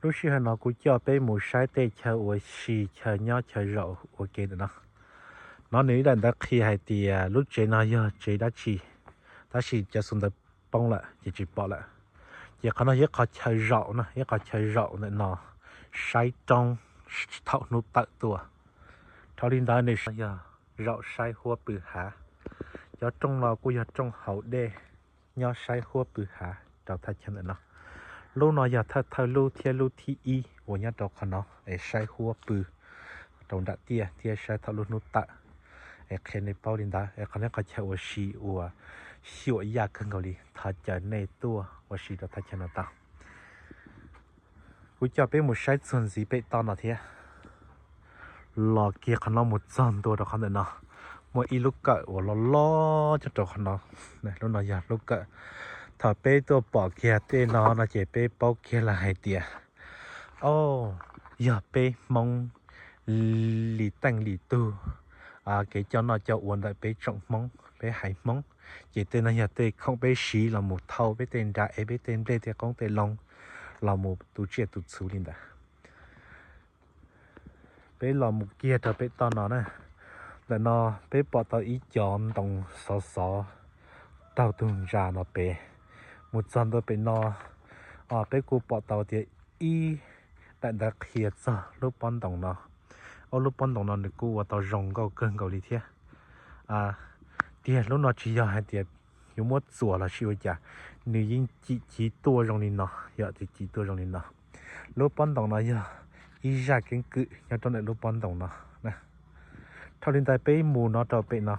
Lub sij hawm no kuv coj peb mus saib tej chaw ua si, chaw nyob chaw zaum ua ke ntawm no. No nws ib daim ntawv qhia hais tias lub tsev no yog tsev dab tsi, tab sis cov xus ntawd poob lawm ces tsis pom lawm. Ces qhov no yog ib qho chaw zaum no, ib qho chaw zaum ntawm no, saib roob thaum hnub tawm tuaj. Dhau li ntawd nws yog zaum saib huab pw hav. Cov rooj no kuj yog rooj haus dej nyob saib huab pw hav rau thaj chaw ntawm no. Lub no yog thawj thawj lub thiab lub thib ib uas nyob rau qhov no es saib huab pw rau nram tiaj thiab saib thaum lub hnub tawm. Es qhia nej paub li ntawd es qhov no qhov chaw ua si uas xyuam yaj kawg nkaus li, thov caw nej tuaj ua si rau thaj chaw no tau. Kuv coj peb mus saib txuag ntxiv pem toj no thiab. Los kiag qhov no mus txog ntua rau qhov ntawm no, muaj ib lub kawm uas loj loj nyob rau qhov no. Lub no yog lub kawm. Thaum peb tuaj pom kiag tej no no ces peb paub kiag lawm hais tias, o, yog peb Hmoob li teej li tug kev coj noj coj ua ntawm peb tsoom Hmoob, peb haiv Hmoob. Ces tej no yog tej khoom peb siv los mus thau peb tej nra es peb tej nplej tej qoob tej loo los mus tu tsiaj tu txhuv li ntawd. Peb los mus kiag rau pem toj no na. Ntawm no peb pom tau ib co ntoo xov xov raug tug ntsa no pem. Mus txog ntua pem no, peb kuj pom tau tias ib daim ntawv qhia txog lub pob ntoos no. Ob lub pob ntoos no nws kuj ua tau zoo nkauj kawg nkaus li thiab. Tiag lub no tsis yog hais tias yuav muab txuas los sis ua cas, nws yeej cim civ tuaj zoo li no, yog cim civ tuaj zoo li no. Lub pob ntoos no yog ib zaj keeb kwm nyob rau ntawm lub pob ntoos no. Dhau li ntawd peb mus no rau pem no,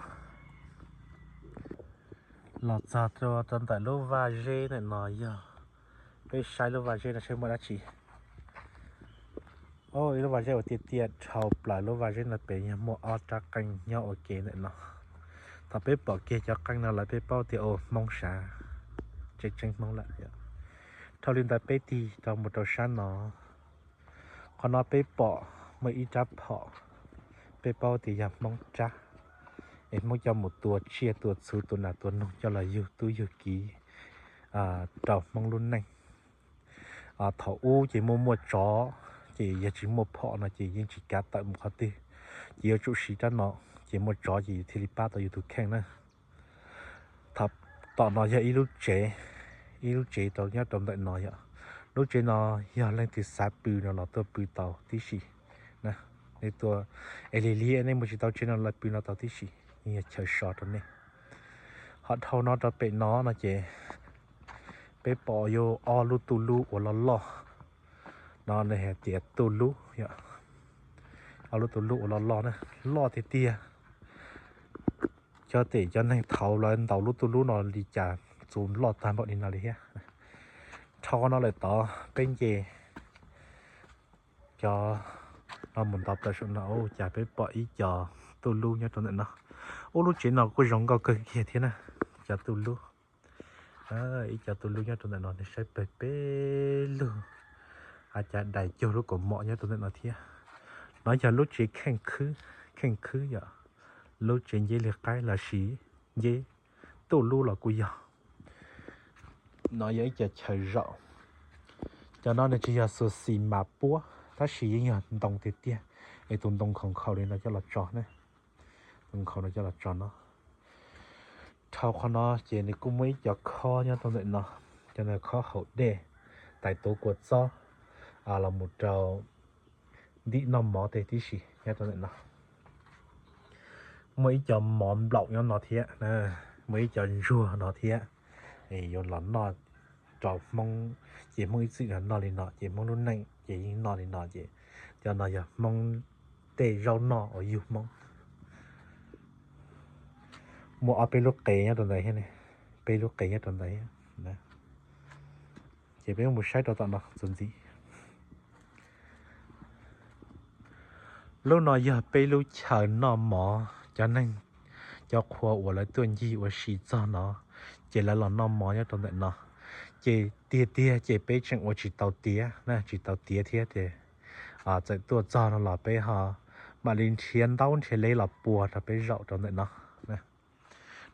los txog rau ntawm lub vaj zeb ntawm no yog, peb saib lub vaj zeb no saib muaj dab tsi. Ib lub vaj zeb uas tiaj tiaj dhau plaws lub vaj zeb no pem yog muaj ob rab qeej nyob ua ke ntawm no. Thaum peb pom kiag cov qeej no lawm peb paub tias ua Hmoob sav, tseeb tseeb Hmoob lawm. Dhau li ntawd peb tig rau mus rau sab no. Qhov no peb pom muaj ib rab phom, peb paub tias yog Hmoob rab, es Hmoob coj mus tua tsiaj tua txhuv tua nas tua noog coj los yug tub yug kiv rau Hmoob lub neej. Thaum ub ces muaj muaj tsov, ces yog tsis muaj phom no ces yeej tsis kav tawm mus qhov twg, ces yuav tsum siv rab no, ces muaj tsov ces thiaj li pab tau yus tus kheej na. Thaum tom no yog ib lub tsev, ib lub tsev rau nyob rau ntawm no yom. Lub tsev no yog leej twg xav pw no los tuaj pw tau tib si. Nej tuaj es lig lig nej mus tsis tau tsev no los pw no tau tib si, yeej yog chaw so rau nej. Ho dhau no rau pem no no ces peb pom yuav ob lub tuj lub uas loj loj, no nws hais tias tuj lub yom. Ob lub tuj lub uas loj loj na, loj tiag tiag. Cov tem cov neeg thaud lawv ntaus lub tuj lub no li cas txus loj tag npaum li no li thiab. Dhau qhov no lawm tod peb nce cov no mus ntov plaws saum no, ua cas peb pom ib co tuj lub nyob rau ntawm no. Ub, lub tsev no kuj zoo nkauj kawg kiag thiab na. Cov tuj lub, ib co tuj lub nyob rau ntawm no, nej saib pawg peb lug, a cas dais cuag lub kaus mom nyob rau ntawm no thiab. No yog lub tsev kheej khwb, kheej khwb yom, lub tsev nceb li qaib los sis nceb tuj lub los kuj yog. No yog ib co chaw zaum. Cov no nws tsis yog xuas xis mas puab tab sis yeej yog ntoo tiag tiag, es tus ntoo nkhaus nkhaus li no coj los tso na. Tus nkhaus no coj los tso no. Dhau qhov no ces nws kuj muaj ib co khob nyob rau ntawm no, cov no khob haus dej, tais tuav kua txob los mus rau ntim noj mov tej tib si nyob rau ntawm no. Muaj ib co mov nplaum nyob no thiab, muaj ib co ntsuag no thiab. Yuav los noj rau Hmoob, ces Hmoob ib txwm los noj li no, ces Hmoob lub neej ces yeej noj li no ces, cov no yog Hmoob tej zaub noj uas yug Hmoob. Muaj ob peb lub qe nyob rau ntawd thiab, peb lub qe nyob rau ntawd thiab. Ces peb mus saib rau tom no txuas ntxiv. Lub no yog peb lub chaw noj mov, cov neeg, cov qhua uas lawv tuaj ncig ua si txog no, ces lawv los noj mov nyob rau ntawm no. Ces tiag tiag ces peb tseem ua tsis tau tiav na, tsis tau tiav thiab ces txawm tuaj txog no los peb ho mam li nrhiav ntaub nrhiav lev los pua rau peb zaum rau ntawm no.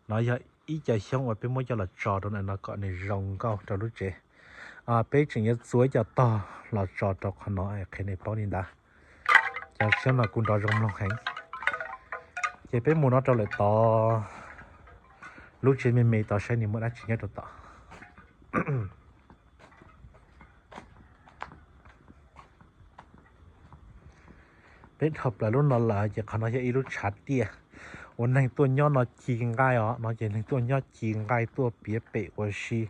No yog ib co xyoob uas peb muab coj los tso rau ntawm no kom nws zoo nkauj rau lub tsev. Peb tseem yuav txua ib co tog los tso rau qhov no qhia nej paub li ntawd. Cov tsob no kuj nrov zoo mloog heev. Ces peb mus no rau lawm tod, lub tsev me me tod saib nws muaj dab tsi nyob rau tod. Peb dhau plaws lub no lawm ces qhov no yog ib lub tshav tiaj uas neeg tuaj nyob no ci nqaij os, no ces neeg tuaj nyob ci nqaij tuaj piav pem ua si,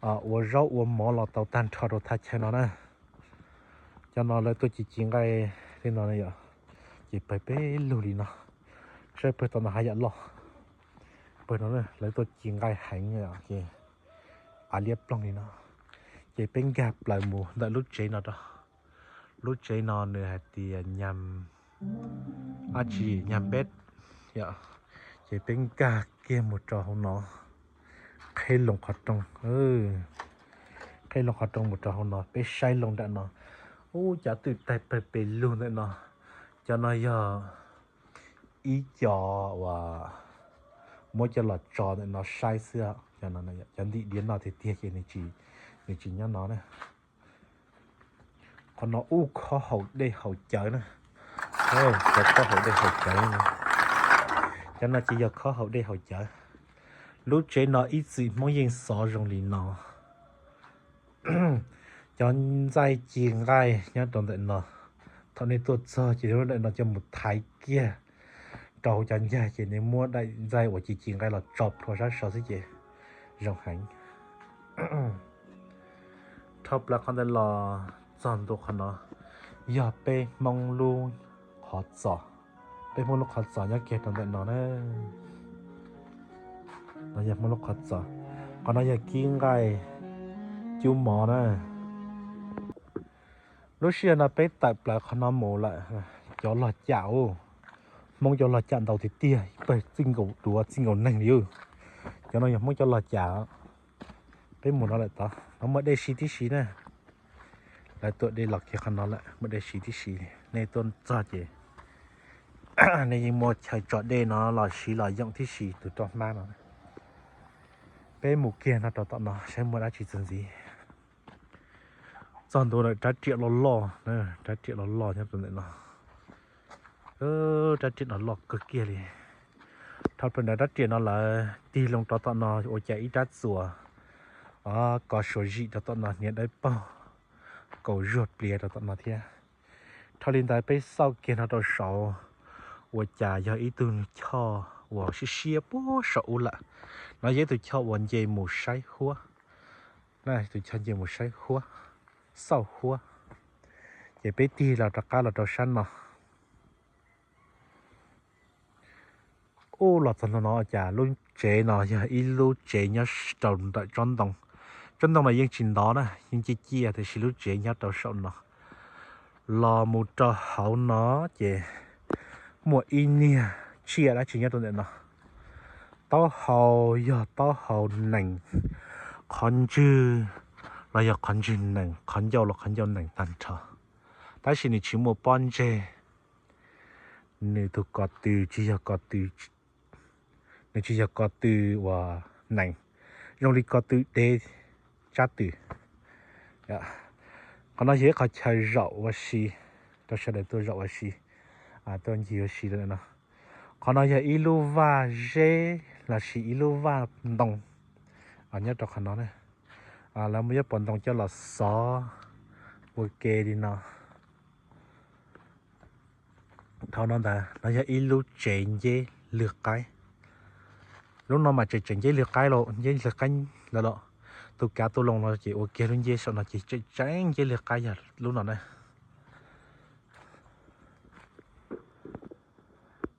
ua zaub ua mov los tau tag nrho rau thaj chaw no na. Cov no lawv tuaj ci ci nqaij tej no yom, ces pawg peb lug li no, saib pawg tod no haj yam loj, pawg no lawv tuaj ci nqaij heev ces av liab ploog li no. Ces peb nkag plaws mus ntawm lub tsev no rau, lub tsev no nws hais tias nyam, ab tsi, nyam npeb yom. Ces peb nkag kiag mus rau hauv no, qheb loo qhov rooj, qheb loo qhov rooj mus rau hauv no peb saib loo nram no. Ub, cov twm taig pawg pes lug ntawm no, cov no yog ib co uas muab coj los tso ntawm no saib xwb. Cov ntim diav no tiag tiag ces nws tsis nyob no na. Qhov no ub, khob haus dej haus cawv na. Cov khob haus dej haus cawv, cov no ces yog khob haus dej haus cawv. Lub tsev no ib txwm Hmoob yeej xov zoo li no. Cov ntxaij ci nqaij nyob rau ntawm no, thaum nej tuaj txog ces ntawm no coj mus thaiv kiag rau hauv cov ncaig ces nej muab daim ntxaij uas ci ci nqaij los tso plhuav sab saud xwb ces zoo heev. Dhau plaws qhov ntawd los txog ntua qhov no, yog peb Hmoob lub qhov txos, peb Hmoob lub qhov txos nyob kiag rau ntawm no na. No yog Hmoob lub qhov txos, qhov no yog kib nqaij cub mov na. Lub sij hawm no peb tawm plaws qhov no mus lawm, cov log cam, Hmoob cov log cam ntau tiag tiag, pawg txij nkaus duav txij nkaus neeg li. Cov no yog Hmoob cov log cam. Peb mus no lawm tod, no muaj dej siv tib si na. Lawv tuam dej los kiag qhov no lawm, muaj dej siv tib si. Nej tuaj txog ces nej yeej muaj chaw tso dej no los siv los yoom tib si tus roj hmab no. Peb mus kiag no rau tom no saib muaj dab tsi txuas ntxiv. Txog ntua lawm rab riam loj loj, rab riam loj loj nyob rau ntawm no. Rab riam no loj kawg kiag li. Dhau plaws ntawm rab riam no lawm tig loo rau tom no ua cas ib rab txuas kov suav zim rau tom no, hniav dawb paug, kaus zuag pliav rau tom no thiab. Dhau li ntawd peb xauj kiag no rau saud, ua cas yog ib tug choj uas siab siab puag saum ub lawm. No yog ib tug choj uas nce mus saib huab, tus choj nce mus saib huab, xauj huab. Ces peb tig los rov qab los rau sab no. Ub, los txog ntua no cas lub tsev no yog ib lub tsev nyob rau ntawm tsob ntoo. Tsob ntoo no yeej tsis ntov na, yeej ciaj ciaj tiam sis lub tsev nyob rau saum no. Los mus rau hauv no ces muaj ib niag tsiaj dab tsi nyob rau ntawm no. Taub hau yog taub hau nees, qhov ntswg los yog qhov ntswg nees, qhov ncauj los qhov ncauj nees tag nrho. Tab sis nws tsis muaj pob ntseg, nws tus ko tw tsis yog ko tw, nws tsis yog ko tw uas nees, zoo li ko tw dev tsab tw. Qhov no yog ib qhov chaw zaum ua si, rau sawv daws tuaj zaum ua si, tuaj ncig ua si no. Qhov no yog ib lub vaj zeb lossis ib lub vaj ntoo nyob rau qhov no na. Lawv muab ib pob ntoo coj los xov ua ke li no. Dhau no ntawd no yog ib lub tsev nceb lwg qaib. Lub no mas tseem tseem nceb lwg qaib los nceb lwg qaib lawm los, tus kav tus loo no ces ua kiag lub nceb saum no ces tseem tseem nceb lwg qaib yog lub no na.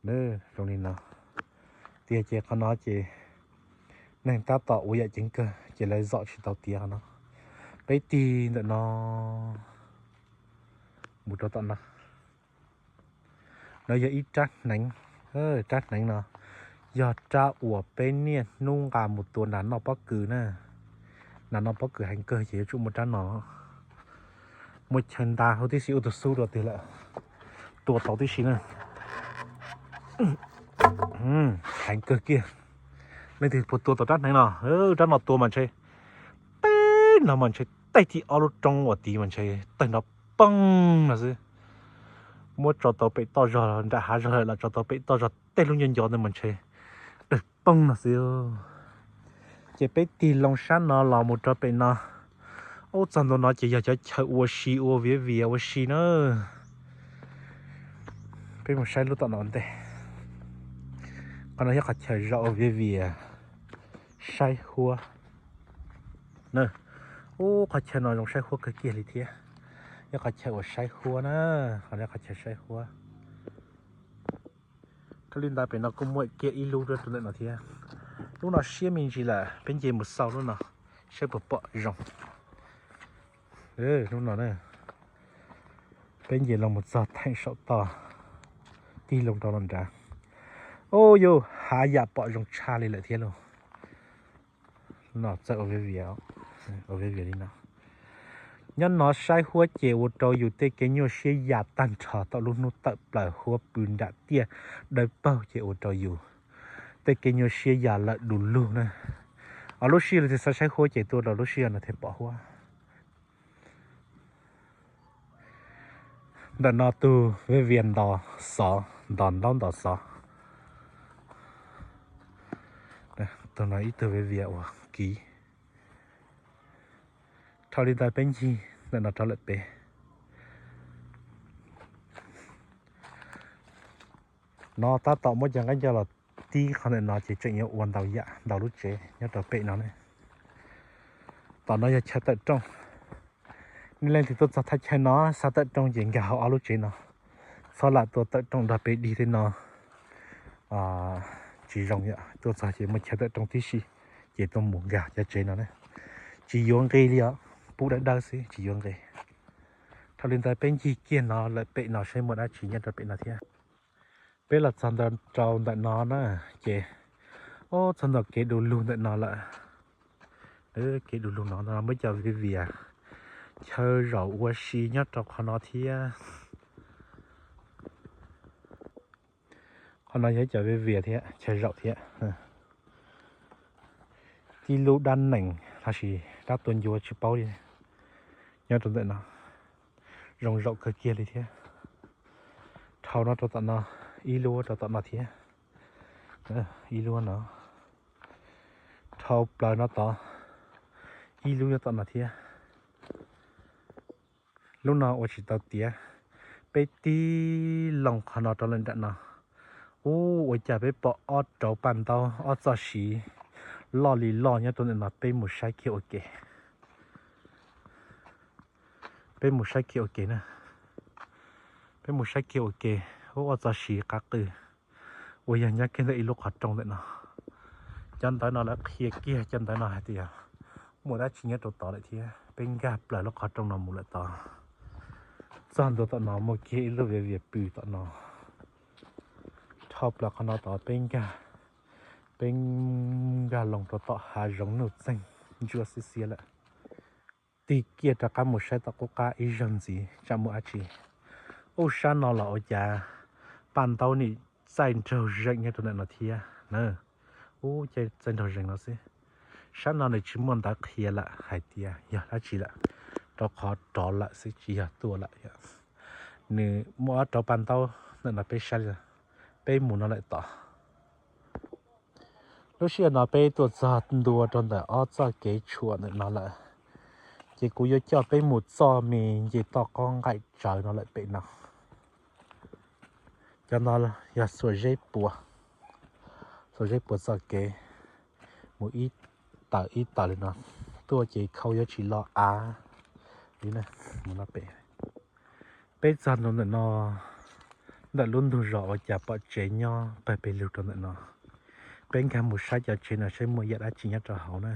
Zoo li no tiag ces qhov no ces neeg tab tom ua yam ceev kawg ces lawv zom tsis tau tiav qhov no. Peb tig ntawm no mus rau tom no. No yog ib rab hneev. Rab hneev no yog rab uas peb niaj hnub nqa mus tua nas noj pob kws na. Nas noj pob kws heev kawg ces yuav tsum muaj rab no. Muaj chaw nta huv tib si, ua tus xub rau twg lawm, tua tau tib si na. Heev kawg kiag. Leej twg puas tua tau rab hneev no? Rab no tua mas ntshe, peb no mas ntshe tej thib ob lub roob uas tid mas ntshe tawg nrov poog no xwb. Muab tso tau pem toj zog nram hav zog lawm los tso tau pem toj zog tej lub nco nco ntawd mas ntshe tawg poog no xwb. Ces peb tig loo sab no los mus rau pem no, ub txog ntua no ces yog cov chaw ua si ua viav vias ua si na. Peb mus saib lub tom no ntej. Qhov no yog qhov chaw zaum ua viav vias saib huab. Ub qhov chaw no zoo saib huab kawg kiag li thiab. Yog qhov chaw uas saib huab na, qhov no qhov chaw saib huab. Thiaj li ntawd pem no kuj muaj kiag ib lub rau ntawm no thiab. Lub no siab me ntsis lawm, peb nce mus xauj lub no saib puas pom zoo. Lub no peb nce los mus txog theem saum toj, tig loo rau los nrad. Ub yus hav yam pom zoo tshaj li lawm thiab lauj. No txawj ua viav vias, ua viav vias li no. Nyob no saib huab ces ua rau yus tej kev nyuaj siab ya tag nrho, thaum lub hnub tawm plaws huab pw nram tiaj dawb paug ces ua rau yus tej kev nyuaj siab ya lawm du lug na. Ob lub sij hawm no thiaj xav saib huab ces tuaj rau lub sij hawm no thiaj pom huab. Ntawm no tus viav vias ntos xov, ntos ntaub ntos xov. Tus no ib tug viav vias uas kiv. Dhau li ntawd peb ncig ntawm no rov lawm pem. No tab tom muab cov nqaij nco los tib qhov ntawm no ces tseem yuav ua ntau yam ntau lub tsev nyob rau pem no ne. Tom no yog chaw tawm rooj. Nej leej twg tuaj txog thaj chaw no xav tawm rooj ces nkag hauv ob lub tsev no, txhob lam tuaj tawm rooj nrog peb dig tej no. Tsis zoo yom, tuaj txog ces muaj chaw tawm rooj tib si, ces tuaj mus nkag cov tsev no na. Tsis yuav nqi li os, pub dawb dawb xwb tsis yuav nqi. Dhau li ntawd peb ncig kiag no lawm pem no saib muaj dab tsi nyob rau pem no thiab. Peb los txog rau ntawm no na, ces ub txog ntawm kev du lug ntawm no lawm. Kev du lug no no muaj cov viav vias, chaw zaum ua si nyob rau qhov no thiab. Qhov no yog ib cov viav vias thiab chaw zaum thiab. Tib lub dab nees lossis dab tua ncua tsis paub li, nyob rau ntawm no zoo zaum kawg kiag li thiab. Dhau no rau tom no, ib lub rau tom no thiab, ib lub no. Dhau plaws no tod, ib lub nyob tom no thiab. Lub no ua tsis tau tiav, peb tig loo qhov no rau lawm nram no. Ub ua cas peb pom ob rauv paj ntaub ob txoj siv loj li loj nyob rau ntawm no, peb mus saib kiag ua ke. Peb mus saib kiag ua ke na. Peb mus saib kiag ua ke, ub ob txoj siv qab qw uas yog nyob kiag ntawm ib lub qhov rooj ntawm no. Cov ntawv no lawv qhia kiag cov ntawv no hais tias muaj dab tsi nyob rau tod lawm thiab. Peb nkag plaws lub qhov rooj no mus lawm tod, txog ntua tom no muaj kiag ib lub viav vias pw tom no. Dhau plaws qhov no tod peb nkag, peb nkag loo rau tom hav zoov nuj txeeg ntsuab xiab xiab lawm. Tig kiag rov qab mus saib tom qub qab ib zaug ntxiv tsam muaj dab tsi. Ub sab no los ua cas paj ntaub nim txaij nraug zeeg nyob rau ntawm no thiab na. Ub txaij nraug zeeg no xwb. Sab no nws tsis muaj ntawv qhia lawm hais tias yog dab tsi lawm, rau qhov rov lawm xwb tsis yog tuaj lawm. Nws muaj ob rauv paj ntaub ntawm no peb saib, peb mus no lawm tod. Lub sij hawm no peb tuaj txog ntua rau ntawm ob txoj kev tshuam ntawm no lawm, ces kuv yuav coj peb mus txoj me nce toj qaub nqaim tsawv no lawm pem no. Cov no yog xuas zeb puas, xuas zeb puas txoj kev mus ib tawm ib tawm li no tuaj ces khau yuav tsis lo av li na. Mus no pem, peb txog ntua ntawm no, ntawm lub ntug zos ua cas pom tsev nyob pawg pes lug rau ntawm no. Peb nkag mus saib cov tsev no saib muaj yam dab tsi nyob rau hauv na.